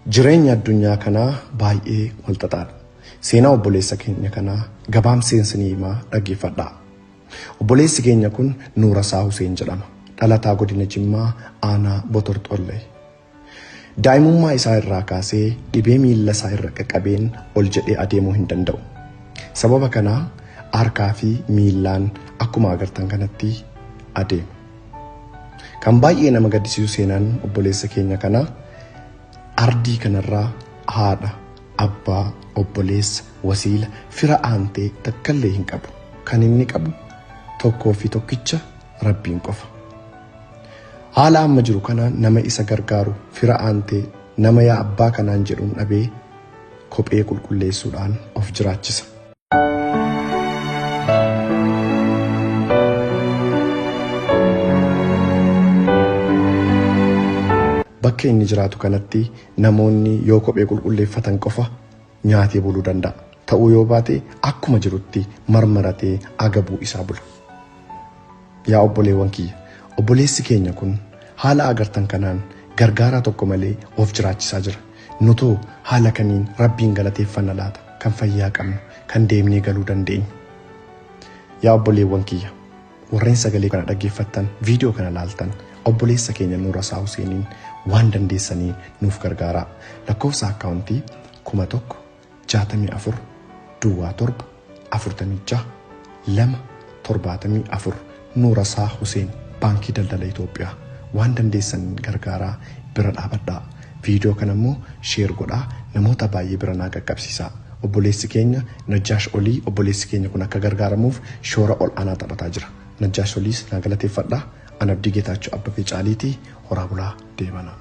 Jireenya addunyaa kanaa baay'ee walxaxaadha. Seenaa obboleessa keenya kanaa gabaabseen isinii himaa dhaggeeffadhaa. Obboleessi keenya kun Nuurasaa Huseen jedhama. Dhalataa godina Jimmaa aanaa Botorxollee. Daa'imummaa isaa irraa kaasee dhibee miilla isaa irra qaqqabeen ol jedhee adeemuu hin danda'u. Sababa kanaa harkaa fi miillaan akkuma agartan kanatti adeema. Kan baay'ee nama gaddisiisu seenaan obboleessa keenya kanaa ardii kanarraa haadha, abbaa, obboleessa, wasiila, fira aantee takkallee hin qabu. Kan inni qabu tokkoo fi tokkicha Rabbiin qofa. Haala amma jiru kanaan nama isa gargaaru fira aantee nama yaa abbaa kanaan jedhuun dhabee kophee qulqulleessuudhaan of jiraachisa. Bakka inni jiraatu kanatti namoonni yoo kophee qulqulleeffatan qofa nyaatee buluu danda'a. Ta'uu yoo baate akkuma jirutti marmaratee agabuu isaa bula. Yaa obboleewwan kiyya, obboleessi keenya kun haala agartan kanaan gargaaraa tokko malee of jiraachisaa jira. Nutoo haala kamiin Rabbiin galateeffanna laata? Kan fayyaa qabnu, kan deemnee galuu dandeenyu. Yaa obboleewwan kiyya, warreen sagalee kana dhaggeeffattan, viidiyoo kana laaltan, obboleessa keenya Nuurasaa Huseeniin waan dandeessanii nuuf gargaaraa. Lakkoofsa akkaawuntii 1000 64 duwwaa 7 46 2 74 Nuurasaa Huseen Baankii Daldala Itoophiyaa waan dandeessaniin gargaaraa bira dhaabadhaa. Viidiyoo kana immoo share godhaa namoota baay'ee bira naa qaqqabsiisaa. Obboleessi keenya Najjaash Olii obboleessi keenya kun akka gargaaramuuf shoora ol aanaa taphataa jira. Najjaash Oliis naa galateeffadha. An Abdii Geetaachoo Abbabee Caaliiti. Horaa bulaa deebanaa.